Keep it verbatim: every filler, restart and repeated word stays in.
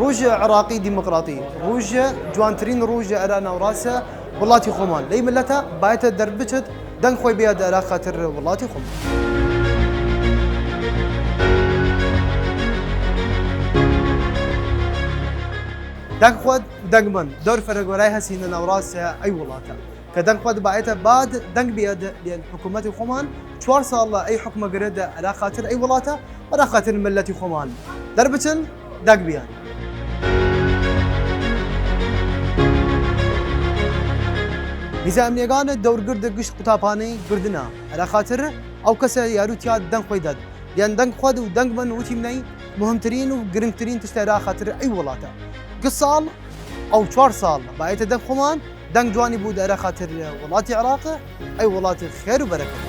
رووژە عراقی دیموکراتی، رووژە جوانترین رووژە ئەرا ناوڕاسە وڵاتی خوەمان. لەی ملەتە بایەتە دەربچد دەنگ خوەی بیاد ئەرا خاتر وڵاتی خوەمان. دەنگ خوەد دەنگ من دەور فەرەگۆرای هەسینە ناوڕاسە ئەی وڵاتە. کە دەنگ خوەد بایەتە باد دەنگ بیاد، بیاد حکومەتی خوەمان چوار ساڵە ئەی حکمە گرێدە ئەرا خاتر ئەی وڵاتە، ئەرا خاتر ملەتی خوەمان دەربچن دەنگ بیان. هیزە ئەمنیەگان دەورگرد گشت قوتاپانەی گردنە ئەرا خاتر ئەو کەسە یاروتیا دەنگ خوەی داد. یان دەنگ خوەد و دەنگ من وتیمنەی مهمترین و گرنگترین تشتە ئەرا خاتر ئەی وڵاتە. گ ساڵ ئەو چوار ساڵ بایەتە دەنگ خوەمان دەنگ جوانی بود ئەرا خاتر وڵاتی عراق، ئەی وڵات خێر و بەرەکەت.